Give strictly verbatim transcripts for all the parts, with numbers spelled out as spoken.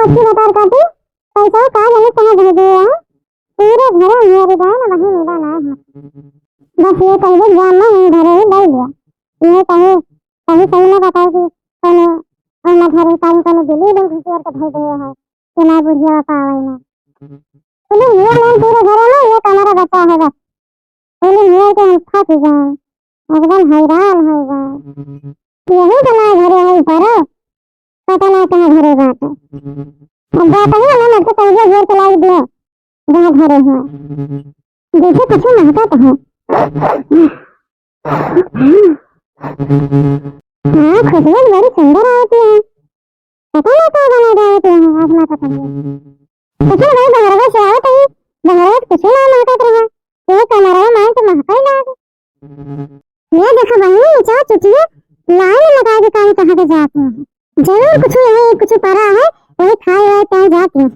अच्छी भतार काटी, पैसा का जाने कहाँ धर दिए हैं। पूरे घरे मेरे गए ना, वहीं मिला ना है। बस ये कहिए जान ना, यहीं धरे ही ले लिया। ये कहे, कहीं सही ना बताए कि कौनो, कौनो धरे, कहीं कौनो बिल्ली उल्ली घुसेर के धर दिए है कि ना बुढ़िया पावे ना। बोले, ये नहीं पूरे घरे में ये कमरा बचा है बस। बोले, ये तो हम थक गए, एकदम हैरान हो गए। यही तो ना घरे है परो, पता ना कहाँ घरे बाटे। अब बात ही अलग है, तो कहिए घेर के लाई दिया, जहाँ घरे हुआ। देखो, कुछ महकत है। हाँ, खुशबू बड़ी सुंदर आती है। पता ना का बना रहे थे हम, आज ना पता नहीं। कुछ ना भाई, बहरवा से आवत है, बहरवा से कुछ ना महकत रहा। ये कमरा मान तो महका ही ना आवे। ये देखो बहनी, नीचे चुटिया लाइन लगा के काई कहाँ के जाती है। जरूर कुछ यही कुछ परा है, वही खाए वाए कहीं जाती है।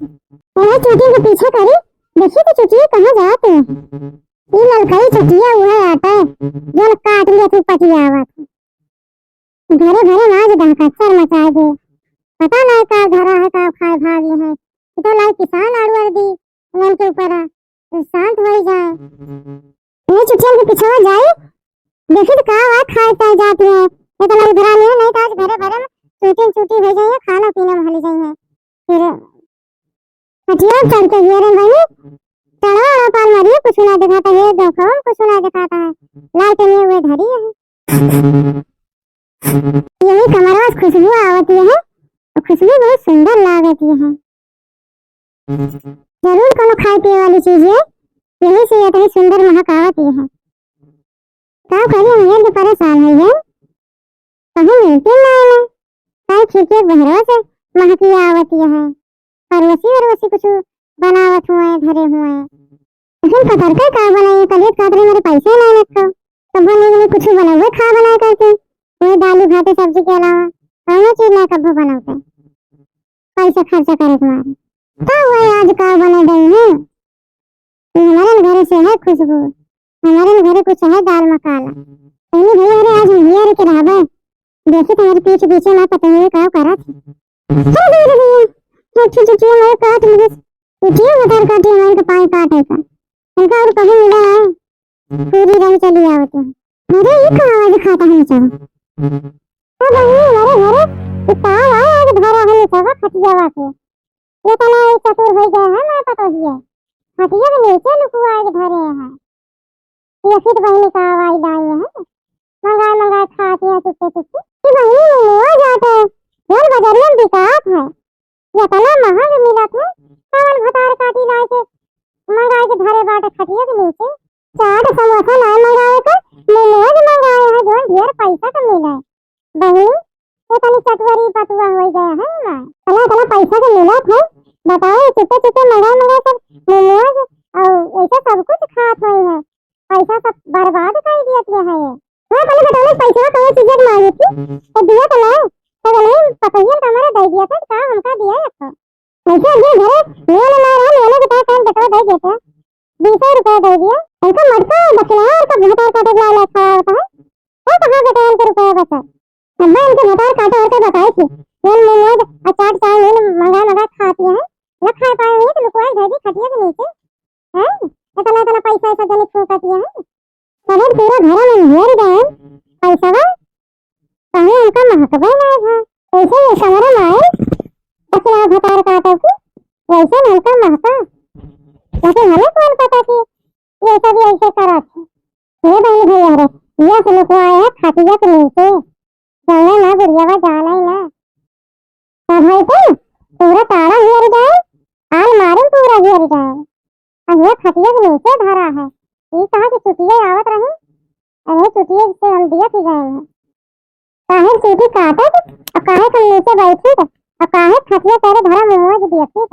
वही चुटिया के पीछे करी, देखिए तो चुटिया कहाँ जाती है। ये ललकई चुटिया वह आटा है, जो काट लिया तू पटियावत। घरे घरे आज दहकच्चर मचाए दे। पता नहीं का धरा है, का खाए भागी है। ये तो लाई किसान आड़ू आड़ दी, मन के ऊपर आ, तो शांत हो जाए। ये चुटियन के पिछवा जाई, देखी तो का बात खाए चाहे जाती है। ये तो लाई धरा नहीं है, नहीं तो आज घरे भरे में चूटी चूटी हो जाइए, खाना पीना में हली जाइए। फिर खटिया चढ़ के गिरे बनी, चढ़ो अड़ो पाल मारिए, कुछ ना दिखाता है, देखो कुछ ना दिखाता है, लाल के लिए वे धरी है। यही कमरवा से खुशबू आवती है, और खुशबू बहुत सुंदर लागती है। जरूर कोनो खाए पिए वाली चीज है, यही से इतनी सुंदर महक आवती है। का करी, हम ये भी परेशान है ये, कहीं मिलती नहीं है, काहे खिड़की के बहरवा से महकी आवती है। परोसी वरोसी कुछ बनावत हुए, धरे हुए। लेकिन पतरका का बनाई, कलियत खातिर मेरे पैसे ना रखो। तब बने कुछ बनावे खा बनाए करके, वही दाल भाते सब्जी के अलावा कौनो चीज ना कभो बनाते। पैसा खर्चा करे के मारे। तो वही आज का बने गई है। ये हमारे घर से है खुशबू, हमारे घर कुछ है दाल मसाला। कहनी भैया, अरे आज हम हियर के रहबे, देखी तुम्हारे पीछे पीछे ना पता है का करत। अरे दे दे भैया, ये अच्छी चुटिया हमारे काट ली, चुटिया भतार काटी हमारे के पाए काटे का। उनका और कभी मिला है, पूरी रंग चली आवत है। अरे ये का आवाज खाता है सब? ओ बहिनी, अरे अरे, ये का आवाज आज भरा है सब खटियावा के। ये तना ये चतुर हो गया है ना पता ही है। खटिया के नीचे लुकुआ के धरे हैं। ये फिर बहिनी का आवाज आई है। मंगाए मंगाए खाती हैं चुपके चुपके। कि बहिनी मुआ जाते हैं। यार बजरिया में बिकात है। ये तना महंग मिलत है। कौन भतार काटी लाए के मंगाए के धरे बाटे खटिया के नीचे। चाट समोसा ना मंगाए के, मोमोज मंगाए हैं, जोन ढेर पैसा के मिले। बहिनी, ये तनी चटवरी पतुआ हो गया है ना। इतना, इतना पैसा के मिलत है, बताओ, ये चुपे चुपे मंगा मंगा सब मोमोज और ऐसा सब कुछ खात हुई है, पैसा सब बर्बाद कर दिया है ये। हाँ, पहले बताओ ना, पैसा कौन चीज के मांगी थी, तो दिया तो ना, तो नहीं, पतोहियन का हमारा दे दिया था, का हमका दिया है तो? ऐसे अभी घरे मेल मार है, मेले के पास टाइम देखो दे देते, बीस रुपया दे दिया, हमका मटका दक्षिणा और का भूत और काटे वाला खा होता है, वो कहाँ बेटे के रुपया बचा? अम्मा इनके भतार काटे और के बताए थी, ये मोमोज, अचार, चाउमीन मंगा मंगा खाती हैं, न खा पाए हुई तो लुकवा दे दी खटिया के नीचे, हैं? इतना, इतना पैसा ऐसा जने फूकती हैं। तबे पूरा घर में घेर गए पैसा, कहीं उनका महकबे ना था। ऐसे ये समरे माए, इतना भतार काटे की, वैसे उनका महका, लेकिन हमें कौन पता कि ये सब ऐसे करत है। ये बहन भैया रे, ये से लुकवाए है खटिया के नीचे। जाने ना बुढ़िया बा, जाने ना। तब है तो पूरा ताला हियर जाए, आलमारी पूरा हियर जाए। अब ये खटिया के नीचे धरा है। ये कहाँ की चुटिया आवत रही? अरे चुटिया से हम दिया थी गए हैं। काहे चूटी काटत, और काहे के नीचे बैठी, और काहे खटिया तेरे धरा मोमोज देखी।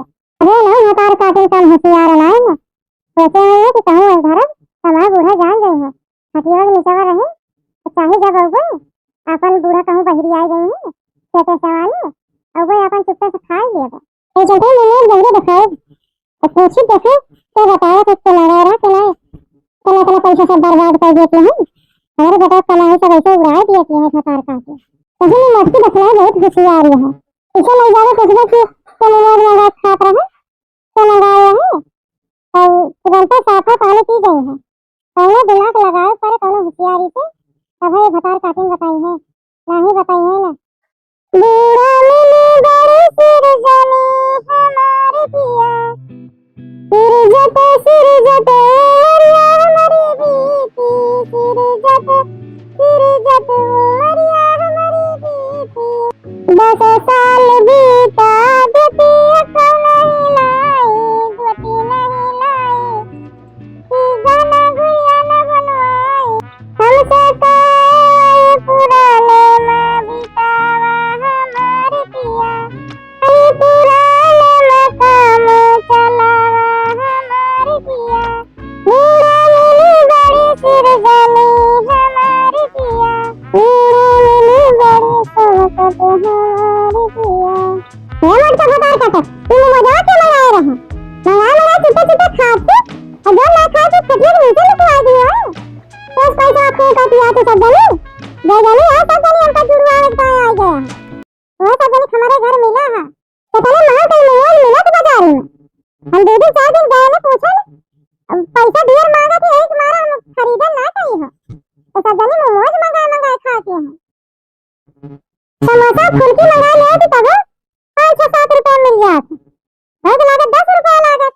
अरे नहीं, भतार काटे कम होशियार लाए हैं। सोचे हुए कि कहूँ वही धरा, हमारे बूढ़ा जान गए हैं। खटिया के नीचे रहे, तो चाहे जब अउबे, अपन बूढ़ा कहूँ बहरी आ गई है, खेते से आने, अउबे अपन चुप्पे से खाए लेबे। ये चलते मैंने जल्दी दिखाए, और पूछी देखे, तो बताया कि इसको लगा रहा कि नहीं, इतना, इतना पैसा सब बर्बाद कर देते हैं। हमारे बेटा कमाई सब ऐसे उड़ा दिए कि है भतार काटे। कहीं नहीं मस्ती बतलाए, बहुत होशियार है। इसे ले जावे सोचबे कि से मोमोज मंगा के खात रहे, से मंगाए रहे, और तुरंते साफा पानी पी गई है। कौनो दिमाग लगाए पड़े, कौनो होशियारी से, तब ये भतार काटिन बताई है, नाही बताई है ना। बूढ़ा मिली बड़ी सिरजनी हमार पिया, सिरजत सिरजत उमरिया हमारी बीती, सिरजत सिरजत उमरिया हमारी बीती। दस साल बीता देती, कौन हिलाई, गोती नहीं लाई। तू गाना गुड़िया न बनवाई, हमसे काहे पुराने में बितावा हमार पिया। अरे पुराने में काम चलावा हमार पिया। बूढ़ा मिली बड़ी सिरजनी हमार पिया। बूढ़ा मिली बड़ी संकट हमार पिया। हे मोटका भतार काटा, तू मजा के मंगाए रहा। मंगाए, मंगाए, चुपे, चुपे खात के, और जब ना खाए तो खटिया के नीचे लुकवा दियो है। बस पैसा आपको का पिया तो सब जनी, दे जनी है सब जनी हमका जुड़वा में बताए आ गया। वो सब जनी हमारे घर मिला है। तो तने मार कहीं मोबाइल मिला तो बाजार में। हम दो दिन, चार दिन गए ना पूछे ना, अब पैसा ढेर मांगा थे, यही के मारा हम खरीदन ना कहीं हो। तो सब जनी मोमोज मंगा, मंगा खाते हैं। समोसा फुल्की मंगा ले तो तब पाँच छः सात रुपया मिल जात। बहुत लागत दस रुपया लागत।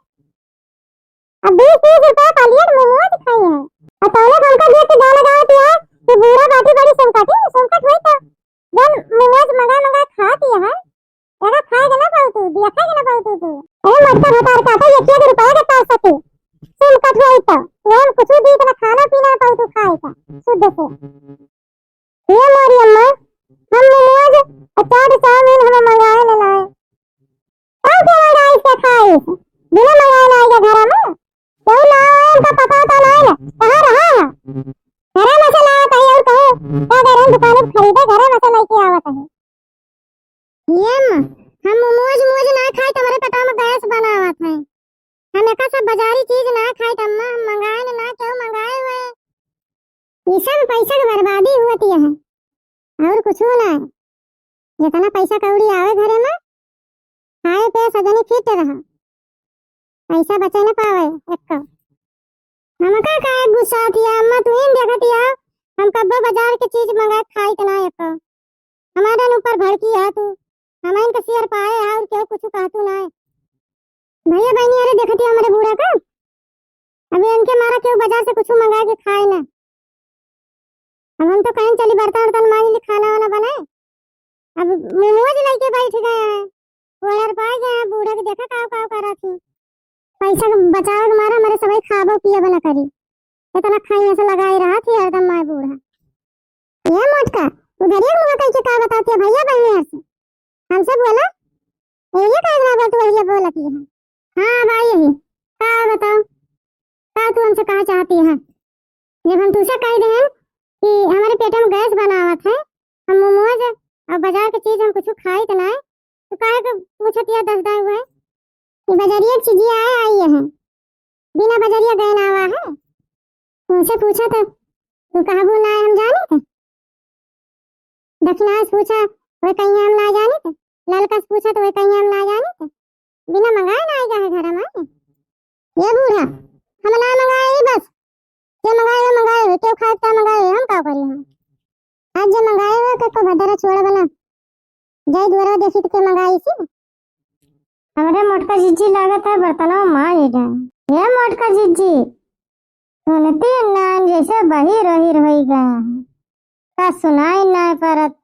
अब बीस तीस रुपया प्लेट मोमोज खाई है। और तौले हमका देख के गाना गावत है कि बूढ़ा बाटी बड़ी संकट है, संकट होई तो जब मोमोज मंगा मंगा खात है, एका खाए के ना पाऊ तू, दिया खाए के ना पाऊ तू तू। अरे मोटका भतार काटा, एक एक रुपया के पास सके। संकट होई तो वह कुछ दी के ना खाना पीना पाऊ तू खाए का शुद्ध से। हे मोरी अम्मा, हम मोमोज और चाट चाउमीन हम मंगाए न लाए। कौन के मंगाइस के खाइस? बिना मंगाए ना आइगा घरा में। केहू ना आए, उनका पता तो ना है ना। कहाँ रहा है? घरा में से लाया कहीं और कहीं। का करे हम दुकान से खरीदे, घरा में से लेके आवत है। ये अम्मा, हम मोमोज मोमोज ना खाई, तुम्हारे पेटा में गैस बनावत है। हम एका सब बाजारी चीज ना खाई, अम्मा, हम मंगाए न ना, केहू मंगाए हुए। ये सब पैसा के बर्बादी हुआ है, और कुछ ना है। जितना पैसा कौड़ी आवे घरे में, खाए पे सजनी फिट रहा, पैसा बचे न पावे एको। हमका काहे गुस्सा थिया अम्मा, तू ही देखत हिया, हम कब्बो बाजार के चीज मंगा के खाइत ना एको। हमारे ऊपर भड़की है तू, हम इनके सियर पाए है और केहू कुछ कहतू ना है। भैया बहनी, अरे देखत हिया हमारे बूढ़ा का, अभी इनके मारा केहू बाजार से कुछ मंगा के खाए ना। अब हम तो कहीं चली बर्तन उर्तन मांज ली, खाना वाना बनाए। अब मोमोज लेके बैठ गए हैं, ऑर्डर पाए गए हैं, बूढ़ा के देखा काव काव करा थी। पैसा के बचावे के मारा हमारे सबै खाबो पियबो न करी, इतना खाइए से लगाए रहा थी हरदम माए बूढ़ा। ये मोटका, उधर ये मुँह करके का बताती है भैया बहनी से? हमसे बोला, ये का इतना बात वही बोलती है। हाँ भाई, यही का बताओ, का तू हमसे कहा चाहती है? जब हम तुझसे कह देहन कि हमारे पेट में गैस बनावत है, हम मोमोज और बाजार के चीज हम कुछ खाइत ना है, तो काहे के पूछत या दस दाई हुए? ये बजरिया के चीजिया आए आई है, बिना बजरिया गए ना आवा है। उनसे पूछा तो तू कहबू ना है, हम जानी थे। दक्षिणा से पूछा, वह कहीं हम ना जानी थे। ललका से पूछा तो वह कहीं हम ना जानी थे। बिना मंगाए ना आएगा है घर में। ये बूढ़ा, हम ना मंगाए ही बस। जे मंगाए हो, मंगाए हो, केहू खाए का मंगाए हो, हम का करी हम? आज जे मंगाए हो, के को भदरा छोड़ बना। जाई दुआरा देखी तो के मंगाई सी। हमरे मोटका जिज्जी लागत है बर्तनवा मांज जाए। हे मोटका जिज्जी, सुनती ना जैसे बहिर वहिर होई गया है। का सुनाई ना परत।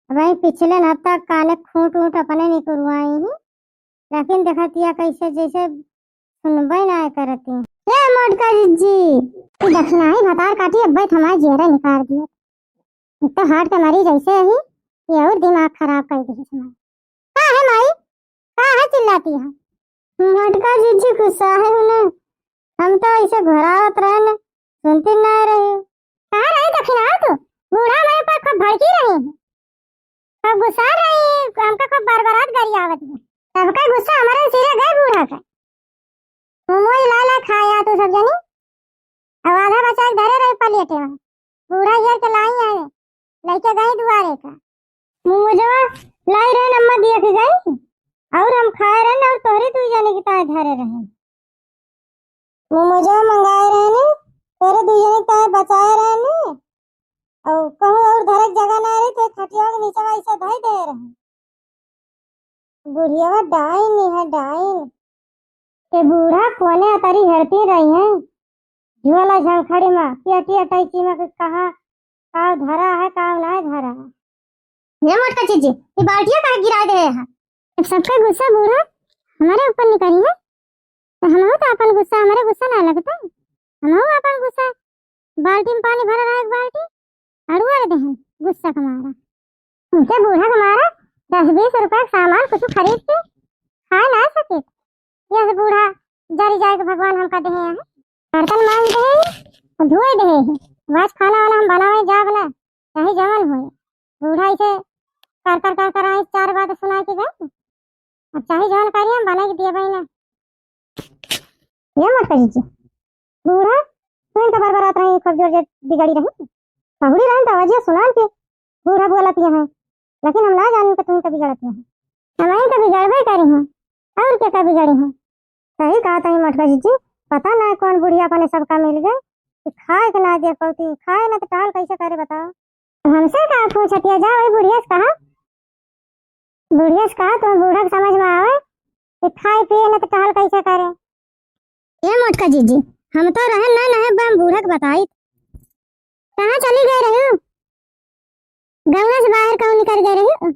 अब वही पिछले हफ्ता काने खूंट ऊंट अपने निकुरवाई ही, लेकिन देखतिया कैसे जैसे सुनबे ना करती। हे मोटका जिज्जी, ई दक्षिणाई भतार काटी अब्बे थमाई जेरे निकाल दिए। एक तो हार्ट के मरीज ऐसे ही, ये और दिमाग खराब कर दी हमारे। का है माई? का है चिल्लाती है? मोटका जिज्जी गुस्सा है उन्हें। हम तो ऐसे घोरावत रहे न, सुनती ना रही। कहाँ रही दक्षिणा तू? बूढ़ा हमारे ऊपर खूब भड़की रही है। खूब गुस्सा रही, हमका खूब बरबरात गरियावत है। सबका गुस्सा हमारे सिरे गए बूढ़ा का। मोमोज ला ला खाया तू सब जनी। अब आधा बचा के धरे रही प्लेट में। बूढ़ा घेर के लाई है, लेके गई दुआरे का। मोमोजवा लाई रहे अम्मा दिया के गई। और हम खाए रहन और तोहरे दुइ जने के ताए धरे रहन। मोमोजवा मंगाए रहन, तोहरे दुइ जने के ताए बचाए रहन। और कहूँ और धरे के जगह ना रही तो खटिया के नीचे ऐसे धई दे रहन। बुढ़ियावा डाइन है, डाइन। के बूढ़ा कोने अतरी हेरती रही है। झोला झंखड़ी मा, पेटी अटैची मा के कहाँ काव धरा है, काव नाय धरा है। हे मोटका जीजी, ई बाल्टिया काहे गिराए दे है? जब सबका गुस्सा बूढ़ा हमरे ऊपर निकरी है, तो हमहू तो अपन गुस्सा, हमरे गुस्सा ना लगता, हमहू अपन गुस्सा, बाल्टी में पानी भरा रहा एक बाल्टी, अड़ुआ देहन गुस्सा के मारा। उनके बूढ़ा के मारा दस बीस रुपया के सामान कुछ खरीद के खाए ना सके। यह बूढ़ा जरी जाए के भगवान हमका देहे हैं। बर्तन मांज देहे हैं, धोए देहे हैं। आज खाना वाना हम बनावे जाब ना, चाहे जवन होए। बूढ़ा इसे कर कर कर कर आई चार बात सुना के गए। अब चाहे जवन करी हम बना के दिए भाई ना। ये मत कही जी। बूढ़ा, तू इनका बरबरात रही, खूब जोर जोर बिगड़ी रही। पहुड़ी रही तो आवाजिया सुनान के बूढ़ा बोलत यहाँ, लेकिन हम ना जानी कि तू इनका बिगड़त यहाँ। हम इनका बिगड़बे करी हैं, और के का बिगड़ी हैं? सही कहा तही मोटका जीजी, पता ना कौन बुढ़िया अपने सबका मिल गए कि खाए के ना दे पौती, खाए ना तो टाल कैसे करे बताओ? हमसे का पूछतिया, जा वही बुढ़िया से कहा, बुढ़िया से कहा, तुम बूढ़ा के समझ में आवे कि खाए पिए न तो टहल कैसे करे। ए मोटका जीजी, हम तो रहन ना नहे बम बूढ़ा के बताई। कहाँ चली गए रही? गौना से बाहर कहूँ निकल गए रही?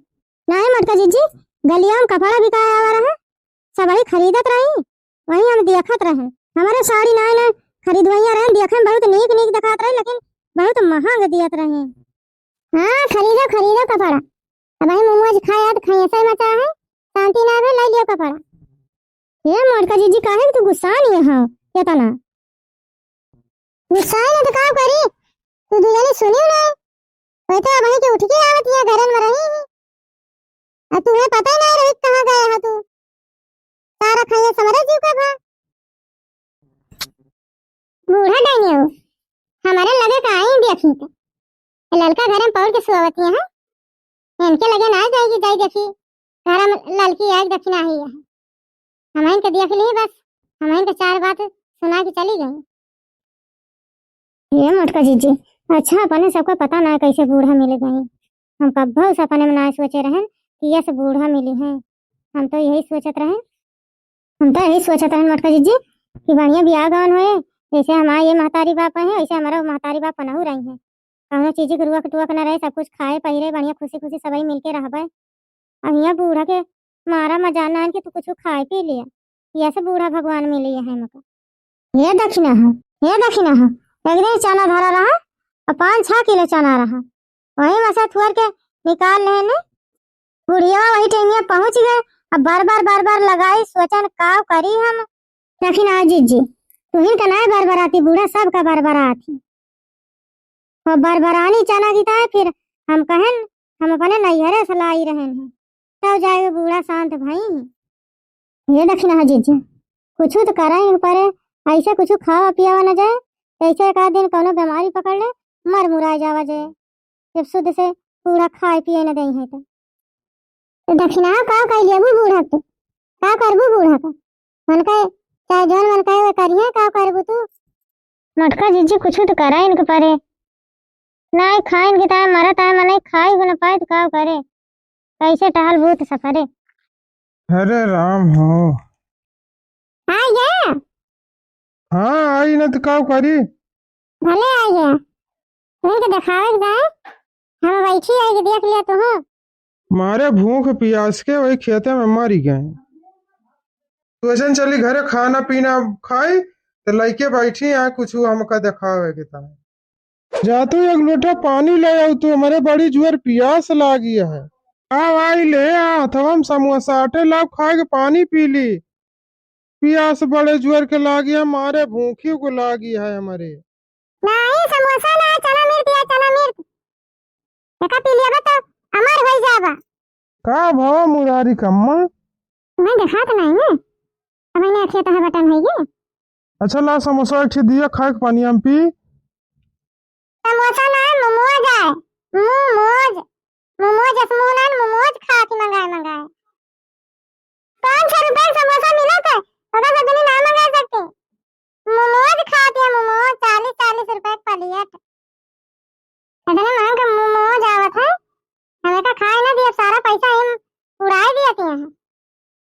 नाहीं मोटका जीजी, गलिया में कपड़ा बिकाए आवा रहे, सब वही खरीदत रही, वही हम देखत रहे। हमारे साड़ी नाय नाय खरीदवैया रहे, देखे में बहुत नीक नीक दिखात रहे, लेकिन बहुत महंग दियत रहे। हाँ, खरीदो, खरीदो कपड़ा। अब भाई मोमोज खाए, आज खाए, ऐसा मचा है, शांति ना आवे, ले लियो कपड़ा। ये मोटका जीजी, काहे तू गुस्सा नहीं है इतना? गुस्सा ही ना तो का करी, तू दू जनी सुनियो ना, वही तो अब वहीं के उठ के आवत है, घरन में रही है। अब तुम्हें पता ही नहीं रही कहाँ गए हो तू, सारा खाइए समझ जीव का भा। बूढ़ा डाइनियो, हमारे लगे का आई देखी तो। ललका घर में पौड़ के सुआवती है, इनके लगे ना जाएगी, जाई देखी, घर में ललकी आग दक्षिणा ही है। हम इनके देख ली बस, हम इनके चार बात सुना के चली गई। ये मोटका जीजी, अच्छा अपने सबका पता ना कैसे बूढ़ा मिल गई। हम कब्बो सपने में ना सोचे रहन कि यस बूढ़ा मिली है। हम तो यही सोचत रहन हम तो यही सोचत रहन मोटका जीजी कि बढ़िया बियाह गवन होए, जैसे हमारे ये महतारी बाप है, ऐसे हमारा महतारी बाप पनहू रही है। कौनो चीज के रुआ के टुआ के न रहे, सब कुछ खाए पहिरे बढ़िया खुशी खुशी सबई मिलके रहबे। अब हियाँ बूढ़ा के मारा मजा ना कि तू कुछ खाए पी लिया, यस बूढ़ा भगवान मिली है हमका। हे दखिना हो, हे दखिना हो, एक दिन चना धरा रहा और पाँच छह किलो चना रहा, वही में से थुअर के निकाल लेने। बुढ़िया वही टाइमिया पहुँच गए। अब बर बर बर बर लगाई, सोचन काव करी हम। दखिना हो जीजी, तुहिन का नाय बरबराती, बूढ़ा सबका बरबराती। और बरबरानी चना की ताय फिर हम कहन हम अपने नैहरे से लाई रहन हैं, तब जाए बूढ़ा शांत भई। ये दखिना हो जीजी, कुछ तो करे के परे, ऐसे कुछ खावा पियावा न जाए, ऐसे एक आध दिन कौनो बीमारी पकड़ ले, मर मुराए जावा जाए। जब शुद्ध से बूढ़ा खाए पिए न दई है तो। तो दखिना का कह लेबू बूढ़ा के, का करबू बूढ़ा का? मन कहे, चाहे जौन मन कहे वो करिए, का करबू तू? मोटका जीजी कुछ तो करे इनके परे, नाय खाइन के ताय मरत आय, मनई खाई भी न पाए तो का करे, कैसे टहल भूत सफरे। अरे राम हो। आ गया? हाँ, आई न तो का करी। भले आ गया। तुमके देखावे के जाए, हम बैठी आई के देख लिया तो हूँ। मारे भूख पियास के वही खेते में मरी गए। सोचन चली घरे खाना पीना खाई, तो लइके बैठी आ कुछ हमका देखावे के ताय। जा तू एक लोटा पानी ले आऊ, तू हमरे बड़ी जुअर पियास लागी है। आ भाई ले आ, हथवा में समोसा आटे लाओ, खा के पानी पी ली। पियास बड़े जुअर के लागी है, मारे भूखी को लागी है हमरे। नहीं, समोसा ना, चना मिर्च या चना मिर्च। एका पी लेबा तो अमर होई जाबा। का भवा मुरारी कम्मा? तुम्हें देखात नहीं है? अब इन्हें खेत है बटन है ये। अच्छा ला समोसा एक ठे दिया, खाए के पानी हम पी। समोसा ना, मोमोज है। मोमोज। मोमोज, समोसा ना, मोमोज खा के मंगाए, मंगाए। पाँच छह रुपया क समोसा मिलत है, ओका सब जनी ना मंगा सकते। मोमोज खाती है, मोमोज चालीस चालीस रुपया क प्लेट। इतने महंग के मोमोज आवत है, हमें का खाए ना दिया, सारा पैसा हम उड़ाए दिया हैं।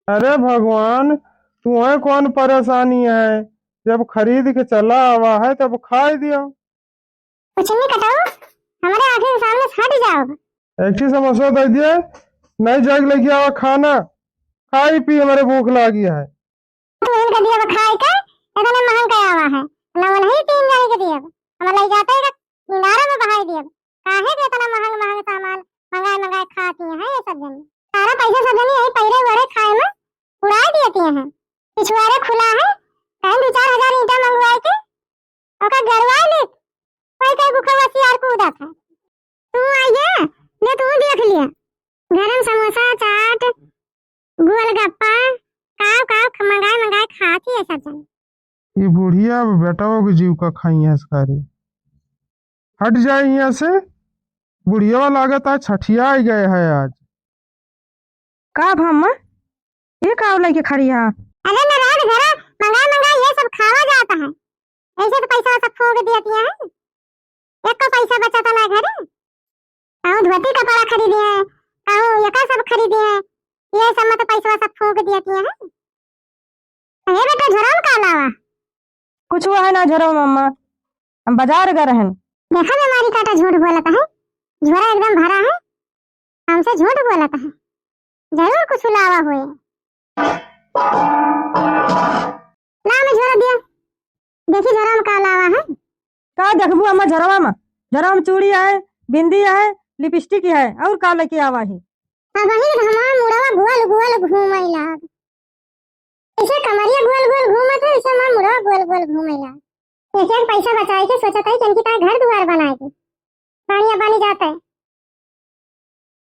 अरे भगवान, तुम्हें कौन परेशानी है? जब खरीद के चला आवा है तब खाए दियो। कुछ नहीं कटाऊ, हमारे आँखी के सामने से हट जाओ। एक ठे समोसा दे दिए, नहीं जाके लेके आवा खाना, खाई पी हमारे भूख लागी है। तू इनका दिया खाए के, इतने महंग के आवा है, ना वो नहीं तीन जाने के दिया, हम ले जाते हैं किनारे में बहाई दिया। काहे के इतना महंग महंग सामान मंगाए मंगाए खाती हैं ये सब जन? सारा पैसा सब जन यही पैरे वरे खाए में उड़ाए दिए हैं। पिछुआरे खुला है, कहीं दो चार हजार ईंटा मंगवाए के ओका गरवाए ले, कोई कोई भूखा सियार कूदत है। तू आइए, ले तू देख लिया, गरम समोसा, चाट, गोलगप्पा, काव काव ख-, मंगाए मंगाए खाती है सब जन। ये बुढ़िया अब बेटवा के जीव का खाई है सारे। हट जाए यहाँ से, बुढ़िया लागत आज छठिया आई गए है आज। का भम्मा, ये का लेके खड़ी है? अरे नाराज घरा मंगा मंगा ये सब खावा जाता है, ऐसे तो पैसा सब फूंक दिया है, एक का पैसा बचाता ना घरे। कहूँ धोती कपड़ा खरीदे हैं, कहूँ एका सब खरीदे हैं, ये सब में तो पैसा सब फूंक दिया हैं। अरे बेटा, झोरा में का लावा? कुछ हुआ है ना झोरा में, अम्मा, हम बाजार गए रहन। देखा बीमारी काटा झूठ बोलत है, झोरा एकदम भरा है, हमसे झूठ बोलत है, जरूर कुछ लावा हुए। ला मैं झोरा दिया, देखी झोरा में का लावा है। का देखबू अम्मा झोरवा में? झोरवा में चूड़ी है, बिंदी है, लिपस्टिक है, और का लेके आवा है? अब वही हमार मुड़वा गोल गोल घूमे लाग। ऐसे कमरिया गोल गोल घूमत है, ऐसे हमार मुड़वा गोल गोल घूमे लाग। एक एक पैसा बचाए के सोचत है कि इनकी ताई घर दुआर बनाए के। पानी अब पानी जाता है।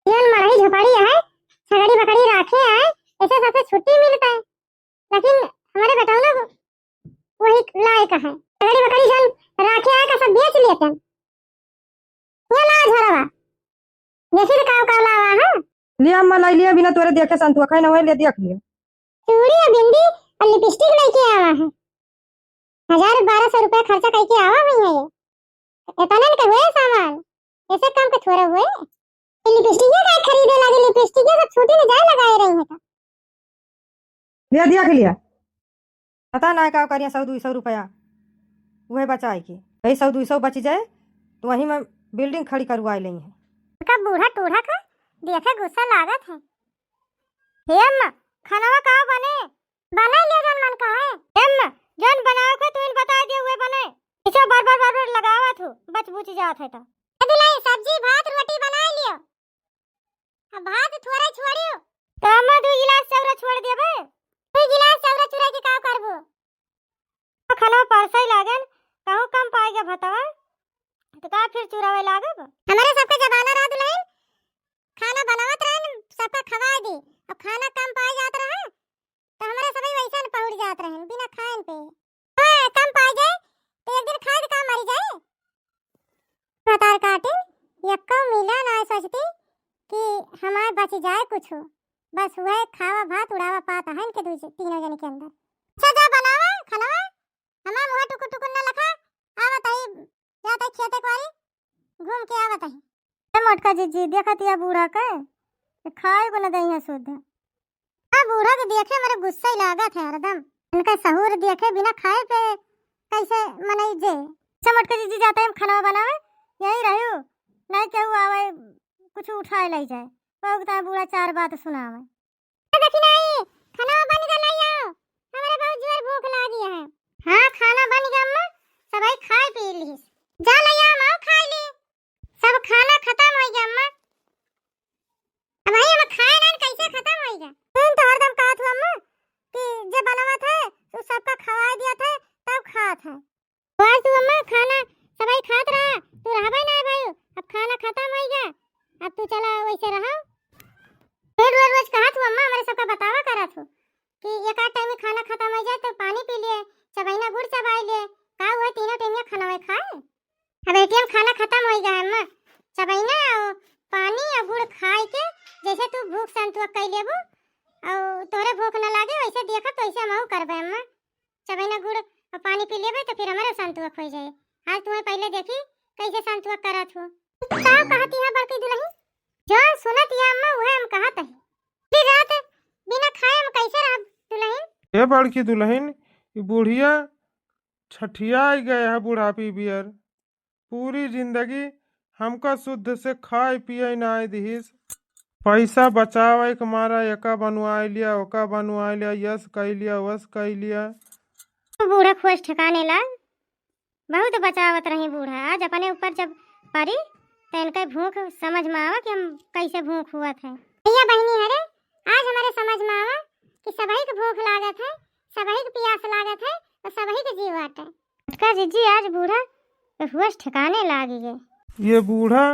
जौन मड़ई झोपड़ी है, छगड़ी बकरी राखे है, ऐसे सबसे छुट्टी मिलता है। लेकिन हमारे बेटौना वही लायक है। छगड़ी बकरी जौन राखे है, का सब बेच लेते हैं। ये ला झरवा, देखी तो काव काव लावा है। लिया अम्मा, लाई लिया, बिना तोरे देखे संतुआ खाए ना होए, ले देख लिया। चूड़ी और बिंदी और लिपस्टिक लेके आवा है। हजार बारह सौ रुपया खर्चा करके आवा हुई है ये। इतना के हुए सामान, ऐसे काम के थोड़ा हुए। ये लिपस्टिक ये का खरीदे लगे, लिपस्टिक ये सब छुट्टी में जाए लगाए रही है का? लिया, दिया के लिया। पता ना का करिया, सौ दुई सौ रुपया उहे बचाए के। यही सौ दुई सौ बच जाए तो वही में बिल्डिंग खड़ी करवाए लेंगे। का बूढ़ा टूढ़ा का देखे गुस्सा लागत है। हे अम्मा, खानवा का बने? बनाई लियो जौन मन कहे। एम, जौन बनावे के तू बता दे, उहे बने। पीछे बर बर बर बर लगावत हो, बच बुच जात है तो। ए दुलही, सब्जी, भात, रोटी बनाई लियो। अब भात थोड़ा छोड़ियो। तो हम दो गिलास चाउर छोड़ देबे। दो गिलास चाउर चुरा के का करबो? खाना परसई लागेन, कहूँ कम पाई गया भतवा, तो का फिर चुरावे लागब? हमारे सबके जमाना रहा दुलही, खाना बनावत रहन, सबका खवाए दी। अब खाना कम पाए जात रहा, तो हमारे सभी वैसन पहुड़ जात रहन, बिना खाएन पे। हाँ, कम पाए जाए, तो एक दिन खाए तो का मरी जाए? भतार काटे, यक्को मिला ना सोचती कि हमारे बच जाए कुछ। बस वह खावा भात उड़ावा पात है इनके दू तीनों जने के अंदर। अच्छा, जा बनावा खाना, हमार मुँह टुकुर टुकुर न लखा, आवत ही, जात ही खेते क्वारी, घूम के आवत ही। ए मोटका जीजी, देखत या बूढ़ा के, खाए को न दई है शुद्ध। आ बूढ़ा के देखे मेरे गुस्सा ही लागत है हरदम। इनका सहूर देखे बिना खाए पे कैसे मनई जे। अच्छा मोटका जीजी, जाते हम खाना बनावे, यही रहियो, नहीं केहू आवे, कुछ उठाए ले जाए। बहुत बूढ़ा चार बात सुनावे। देखी नाई, खाना बन गया, ले आओ। हमारे बहुत जोर भूख लागी है। हाँ, खाना बन गया अम्मा, सबाई खाए पी ली। जा ले आओ, माँ खाए ली। सब खाना खत्म हो गया अम्मा। अब भाई हम खाए ना, कैसे खत्म हो गया? तुम तो हरदम कहत हो अम्मा कि जे बनावत है, तो सबका खवाए दिया था, तब खात है। आज तू अम्मा खाना सबाई खात रहा, तू रहबे ना भाई, अब खाना खत्म हो गया, अब तू चला वैसे रहा। फिर रोज रोज कहा तू अम्मा हमारे सबका बतावा करा तू कि एक आध टाइम में खाना खत्म हो जाए तो पानी पी लिए, चबैना गुड़ चबाई लिए, का हुआ तीनों टाइम में खाना वही खाए? अब एटीएम खाना खत्म हो गया है अम्मा, चबैना और पानी और गुड़ खाए के जैसे तू भूख संतुआ कर लेबू, अउ तोहरे भूख न लागे, वैसे देखब तो वैसे हमहू करबे अम्मा। चबैना गुड़ अउ पानी पी लेबे तो फिर हमरे संतुआ खोई जाए। आज तुम्हें पहले देखी कैसे संतुआ करत हो। का कहत हिया बड़की दुलहिन? जौन सुनत हिया अम्मा उहे हम कहत ही। पूरी रात बिना खाए हम कैसे रहब दुलहिन? ए बड़की दुलहिन, ई बुढ़िया छठियाई गए है बुढ़ापी बियर। पूरी जिंदगी हमका शुद्ध से खाए पिए नाय दिहिस। पैसा बचावे के मारा एका बनवाए लिया, ओका बनवाए लिया, यस कई लिया, वस कई लिया। बूढ़ा खोज ठिकाने लाग, बहुत बचावत रही बूढ़ा। आज अपने ऊपर जब परी तो इनके भूख समझ में आवा कि हम कैसे भूख हुआ थे। भैया बहनी हरे, आज हमारे समझ में आवा कि सबही के भूख लागत है, सबही के पियास लागत है और सबही के जीव बाटे। छोटका जिज्जी आज बूढ़ा के होश ठिकाने लागी गए। ये बूढ़ा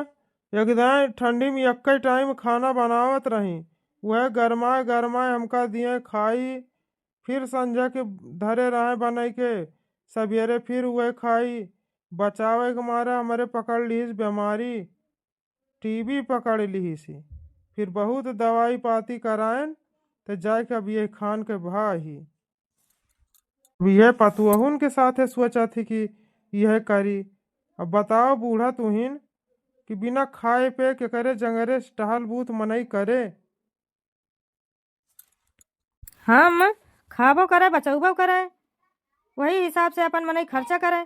एक दाएं ठंडी में एक्के टाइम खाना बनावत रही, वह गरमाए गरमाए हमका दिए खाई। फिर संझा के धरे रहे बनाई के, सवेरे फिर वह खाई। बचावे के मारे हमरे पकड़ लीस बीमारी, टीबी पकड़ लीस। फिर बहुत दवाई पाती करायन, त जाए के अब ये खान के भा ही। अब यह पतुअहुन के साथे सोचत ही कि यह करी। अब बताओ बूढ़ा तुहिन कि बिना खाए पे केकरे जंगरे टहल बूत मनई करे? हम खाबो करे, बचौबो करे, वही हिसाब से अपन मनई खर्चा करे।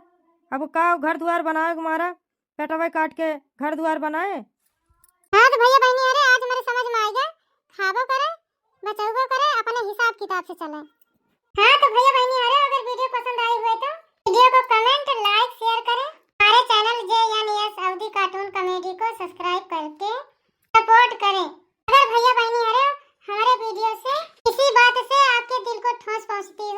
अब का घर दुआर बनावे के मारा पेटवे काट के घर दुआर बनाए। हाँ तो भैया बहनी, अरे आज हमारे समझ में आएगा, खाबो करे, बचौबो करे, अपने हिसाब किताब से चले। हाँ तो भैया बहनी, अरे अगर वीडियो पसंद आई हुए तो वीडियो को कमेंट, लाइक, शेयर करें। हमारे चैनल जे एन एस अवधी कार्टून कॉमेडी को सब्सक्राइब करके सपोर्ट करें। अगर भैया बहनी अरे हमारे वीडियो से किसी बात से आपके दिल को ठोस पहुंचती